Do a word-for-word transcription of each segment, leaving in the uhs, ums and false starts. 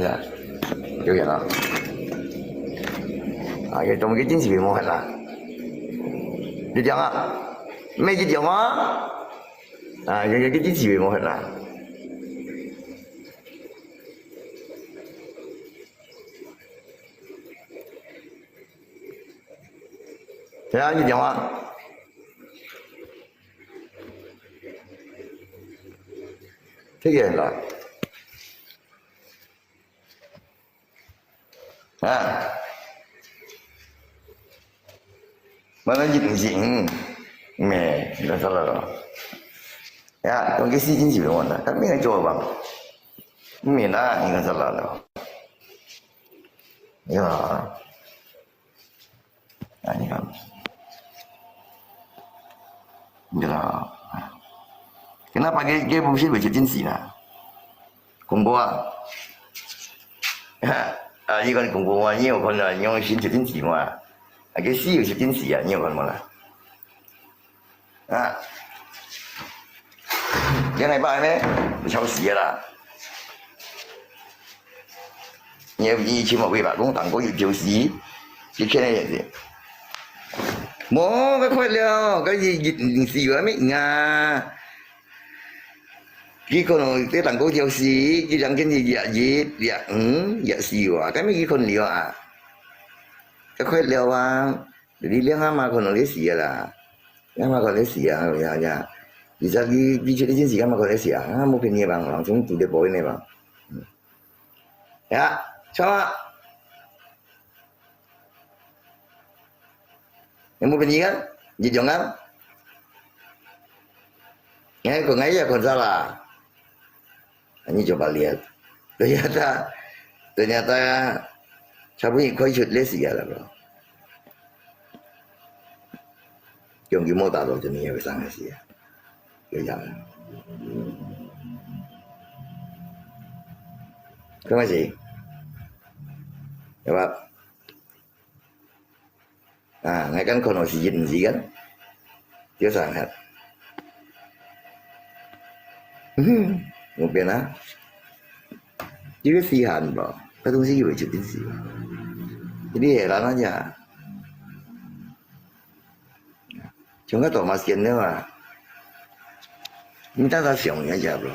啊，有影啊。啊，个中个进士無忒啦。一張啊，毋係一張啊。啊，个个進士無忒啦。係啊，一張啊。這個啦。 啊，慢慢一定是，嗯，咩，你看啥了咯？呀，用个時間是用的，他没有做吧？没啦，你看啥了咯？呀，啊，你看，你看，跟他把给给不是为去进行啦。 公布啊。啊，你看公布啊，你有看到用心出进去嘛？啊，个死有出进去啊，你有看到啦？啊，原來吧咩？你笑死啦！你你起码會吧？講當過有九十，就看那也是。無，該快了，該是一定是有啊咩啊？ 佢可能這當高條是，佢兩件事，月一、月五、月四啊，該麼佢可能了啊。該快了啊，你兩下嘛可能你死啊啦，兩下可能你死啊，呀呀。而且佢佢出一件事，嘛可能你死啊，啊，無便宜吧，人從拄得保呢吧。嗯。呀，錯啊。 有無便宜啊？一樣啊？哎，講哎呀，講啥啦？你就把臉，對呀，他，對呀，他，差不多快出来死啊了咯。用佢莫打到，就你也會傷害死啊。 就這樣。看麼事？對吧？啊，𠊎看可能是一，毋是个，就傷害。嗯，無變啊。這個稀罕吧，該東西以為就一定是。這個也難啊， 像个大麻線了啊，你大大想一下咯。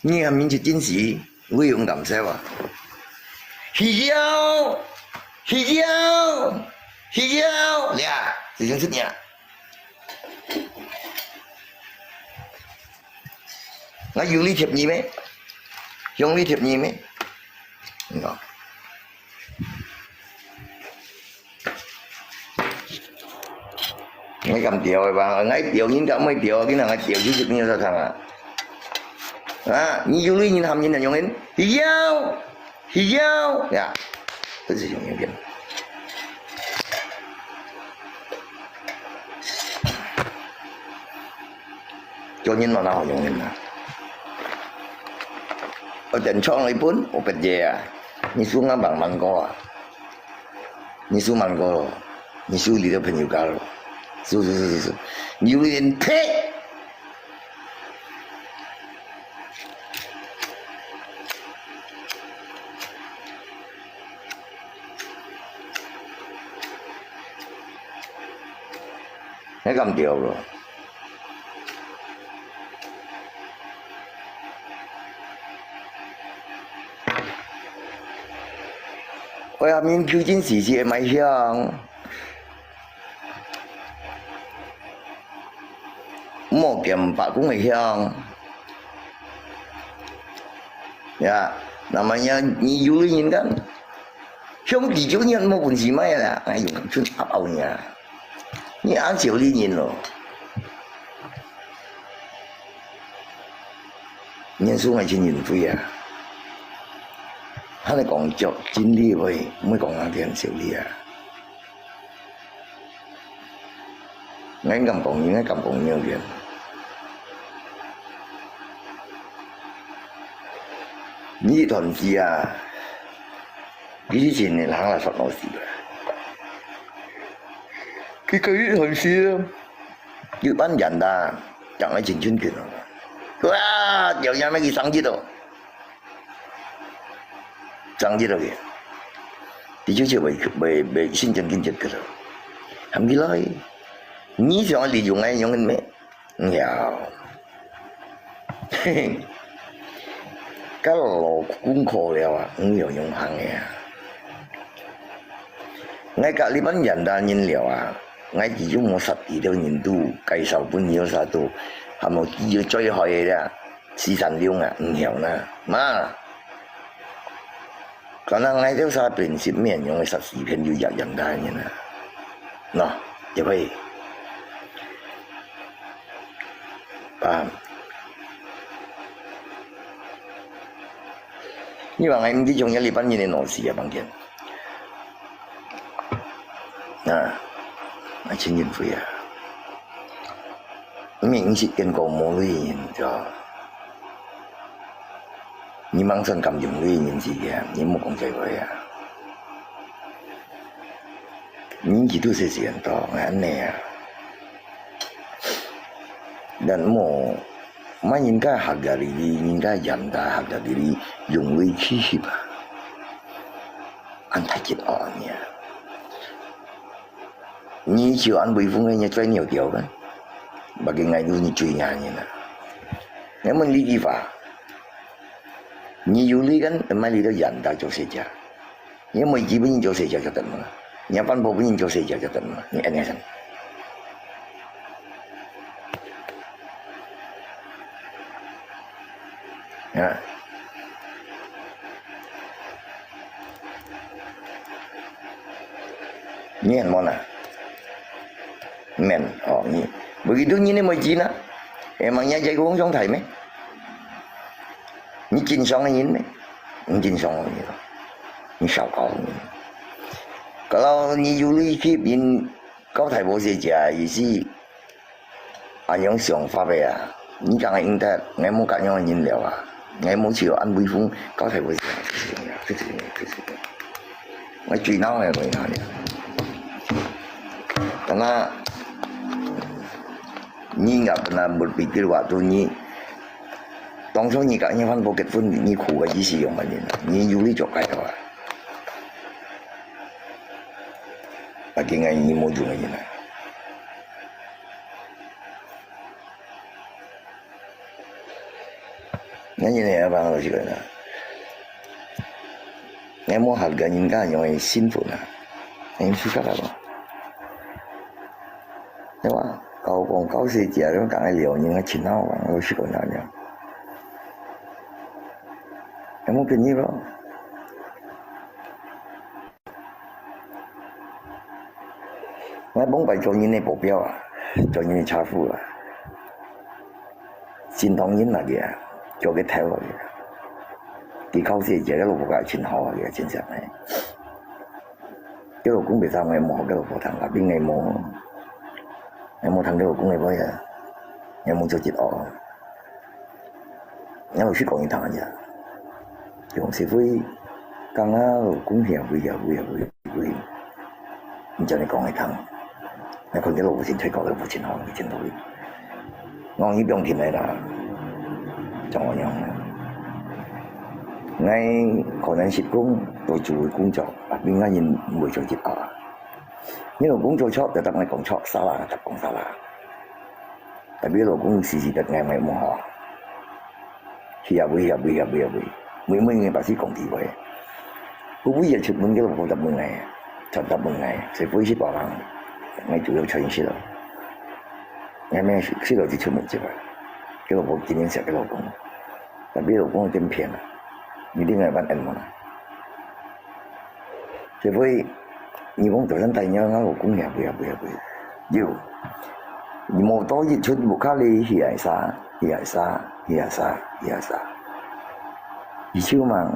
你个名字真是，我勇敢说啊。需要，需要，需要，呀，已经出名。 𠊎有理貼你咩？用理貼你咩？你講。𠊎敢調个吧？𠊎調人敢會調，你人𠊎調出去，你有啥看啊？啊，你有理人喊人來用人，需要，需要，呀，這是用人變。 叫人嘛，哪好用人啊？我等唱了一本，我本爷啊，你输俺忙忙过啊，你输忙过了，你输你的朋友家了，是是是是是，你有点配。 該敢調咯。哎呀，面究竟時時會賣香，莫見白講會香。呀，那麼呀，你有的人講， 兄弟就你無本事賣啦，哎喲，真阿包呢。你阿少你人咯。人數還真人貴啊。還係講足真理會，毋會講人少你啊。 𠊎敢講你，𠊎敢講你有緣。你一段時啊，以前个人來說老實个。佢个一段時啊，一般人啦，講个真正經哦。哇，條人乜佢生日哦。爭一个月，佢就就會會會心情緊急个了。喊起來，你想利用𠊎用咩？毋曉。嘿嘿，教老公苦了啊，毋曉用行个啊。𠊎教你班現代人了啊，𠊎只有無十幾條人都介紹分你有啥都，還無只有最好个啦，四三六啊，毋曉啦，嘛。 可能𠊎兜儕變成面容个十四片有一樣个人啊。喏，也會。啊。你話𠊎毋知種一哩半日个腦屎啊，房間。啊，𠊎真認為啊，毋係毋識見過無類人，對吧？ 你吂算敢用類人之間，你莫講這話啊！人佢都係時間到，恁呢啊！但莫，莫人家客家裡裡，人家現代客家裡裡，用類去翕啊！恁大隻哦，你啊！你就恁威風个，你最牛屌个，把佢愛到你最硬人啊！𠊎問你句話， 你有理个，毋係你到現代做世界，你每日分人做世界就得嘛，你還反駁分人做世界就得嘛，你恁樣想。啊？你很忙啊？免哦，你，不過你的每日呢？哎，忙人家个工作太咩？ 你經商个人咩？你經商个人，你少搞个人。Kalau你有理去人交代無事食，意思恁樣想法个啊，你講个應該，𠊎無恁樣个人了啊，𠊎無像恁威風交代無事食，這個人，這個人，這個人。 𠊎最惱个為哪裡？Karena你也pernah berpikir waktu你當初你甲人還無結婚，你苦个意思用乜人？你有理做該个啊？啊，今日你無用个人啊！ 𠊎人个阿爸老實講啊，𠊎無學過人家樣个身份啊，𠊎毋識學啊嘛。對吧？教講教細姐，講个了人个情好啊，老實講啊，有無便宜咯？ 𠊎往擺做人个保鏢啊，做人个車夫啊，真當人啊佢啊，做个頭啊佢啊。佢考試，佢个老婆甲真好啊佢啊，真正个。佢老公袂差，𠊎無好，佢老婆通，tapi𠊎無，𠊎無通佢老公个話啊，𠊎無做一惡啊。 𠊎老實講一趟呀，用社會講啊，講兄弟兄弟兄弟兄弟，你將你講一趟，𠊎看佢老婆真衰，搞佢老婆真好，佢真努力。𠊎講你放心个啦，像𠊎樣，𠊎可能係講做主个工作，tapi𠊎人毋會做一下。你老公做錯，就搭𠊎講錯，salah，搭講salah。 Tapi老公時時都愛𠊎問好。去啊，喂啊，喂啊，喂啊，喂。每每日把事講地位。不會也出門，佢老婆答問𠊎，常答問𠊎，所以不會去包容。𠊎主要全是了。𠊎咩事了就出門去吧。佢老婆今天寫給老公，tapi老公有點偏了，你另外一半恩嘛。 所以，你講早上打電話，𠊎老公也不要，不要，不要。有，你無到一出屋下哩，去挨啥，去挨啥，去挨啥，去挨啥。佢就問，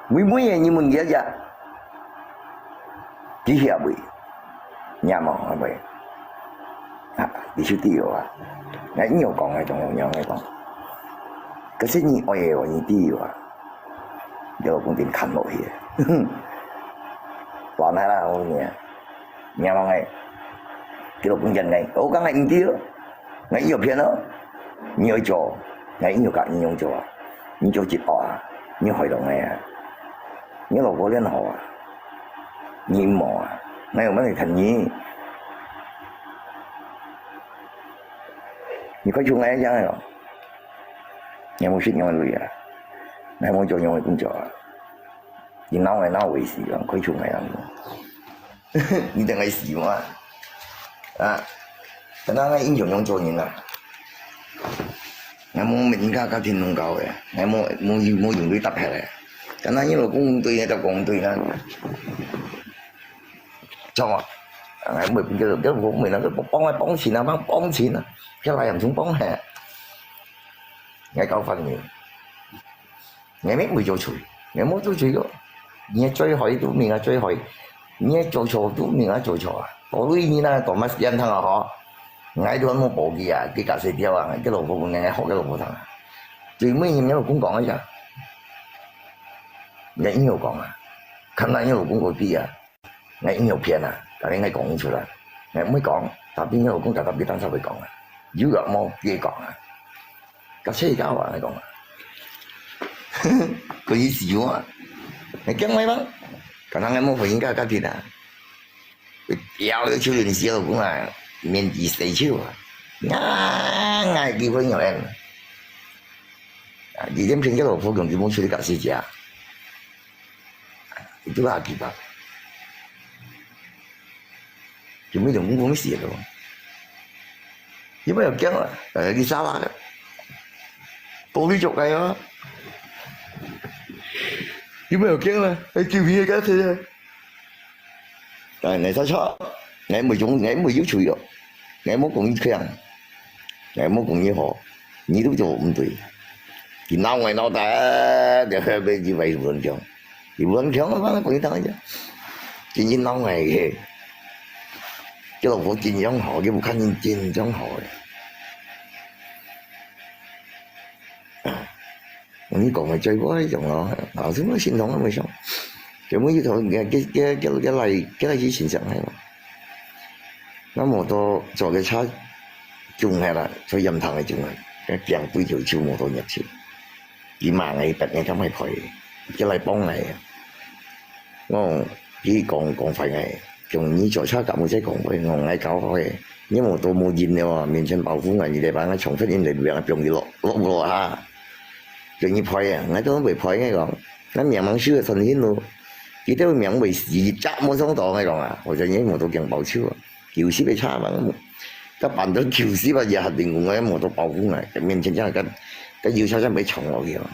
每每个你問佢呀，佢去啊未？你也問啊未？啊，佢就知了啊。𠊎硬要講，𠊎總要硬講。可是你愛个話，你知了啊。 佢老公真看落去。話來啦，我講你啊，你望𠊎，佢老公講𠊎，我講𠊎毋對，𠊎有偏哦，你有做，𠊎有甲你用做啊，你做一惡啊，你害到𠊎啊。你老婆練好啊？你無啊？𠊎有問題看你。你快出來講喲！𠊎無食你个鐳啊！𠊎無做你个工作啊！你鬧𠊎鬧會死啊！快出來啊！你等𠊎死嘛？啊！等下𠊎英雄樣做人啊！ 𠊎無問人家家庭弄搞个，𠊎無，無，無用對答客个。敢若你老公對，你就講對啦。著無？𠊎毋會，叫，叫我毋會啦，幫𠊎幫親啊，幫，幫親啊，叫來洋蔥幫嘿。𠊎教訓你。 𠊎乜毋會做錯，𠊎無做錯个。你最好都明啊最好，你做錯都明啊做錯啊。道理你那多麼樣聽啊吼，𠊎都無保佢啊，佢假死掉啊，佢老婆分𠊎好个老婆聽啊。最尾你老公講一下，𠊎硬要講啊，看來你老公个逼啊。 𠊎硬要騙啊，但係𠊎講毋出來。𠊎毋會講，tapi你老公家家別當下會講啊，有若無別講啊。甲切搞啊，𠊎講啊。佢意思啊，你驚𠊎嗎？可能𠊎無回應佢，佢聽啊。佢掉个手就死老公啊，面子細手啊，啊，𠊎機會有人。啊，以前騙个老婆根本就無出去甲死家。 Itulah akibat. Cuma yang umum mesti ada. Cuma yang kian lah, eh, di salah kan. Kau ni cok kaya. Cuma yang kian lah, eh, cuma yang kata. 但係你睇錯，𠊎毋會講，𠊎毋會有罪哦。𠊎無講你強，𠊎無講你好，你都做毋對。佢鬧𠊎鬧大，就係被佢會亂講，佢亂講，我講佢聽一下。真正鬧𠊎个，佢老婆真樣好，佢屋下人真樣好个。 你講个最過一種咯，啊，什麼心痛都無想，全部一頭，佢，佢，佢，佢來，佢來去欣賞係嘛。那麼多坐个車，中係啦，坐鹽塘个中啊，佢驚對就就無多入去。佢罵𠊎，佢白𠊎，佢咪賠，佢來幫𠊎啊。我，佢講，講壞𠊎。 像你坐車甲無在講話，我愛搞好个，你無都無人了啊，面前保護𠊎，你來把𠊎衝出，你來不要放佢落，落落哈。叫你賠啊，𠊎都毋會賠，𠊎講，𠊎命吂收个傳訊咯，佢兜命會死，一隻無上到，𠊎講啊，或者你無都驚報仇啊，九十个車嘛，甲辦到九十啊，也還定𠊎無都保護𠊎，面前這樣个，个油車真會衝落去啊。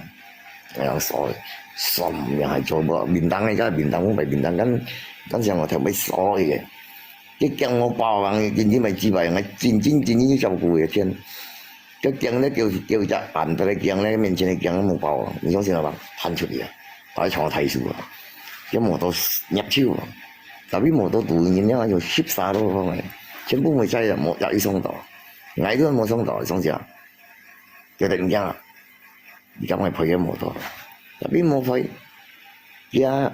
哎呀，所以，算命還做無，面當个，該面當，毋係面當，敢，敢想我頭尾所以个。佢驚我包人，真正毋係智慧，𠊎真真真正照顧个天。佢驚咧，叫，叫隻辦得咧，驚咧，面前个驚無包人，你相信了吧？彈出去啊，把佢撞大樹啊，佢無到捏手啊，tapi無到堵人了，就十三路方个，全部無在啊，無，也一上到，𠊎都無上到，上次啊。 佢突然間啊，你敢會賠个無到，tapi無賠，佢啊，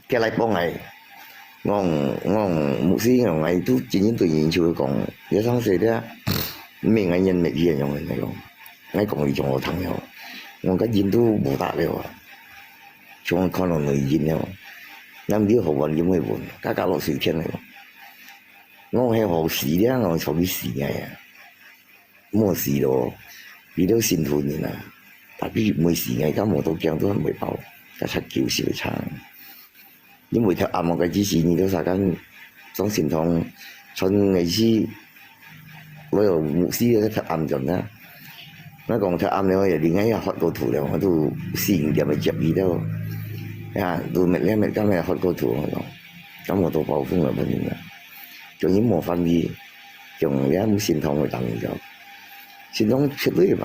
佢來幫𠊎，我，我牧師，𠊎都真正對人就講，你上世咧，毋係𠊎人滅去个樣个，𠊎講，𠊎講你種我聽了，我个人都無打了啊，像看到內人了，那你好玩就會問，家家落水天了，我係好死咧，我坐去死个呀。 無死咯，佢兜信徒人啊，tapi毋會死，𠊎敢無到驚都還袂包，該隻九十个車。因為忒暗个之時，你兜啥間裝神堂，傳𠊎去，我有牧師个忒暗轉啊。𠊎講忒暗了，也另外也發過圖了，我都四五點个接佢兜，呀，都滅了滅，今日發過圖，我講，敢無到包風啊，本人啊，終於無翻譯。 像這無神通个人了，神通絕對嘛，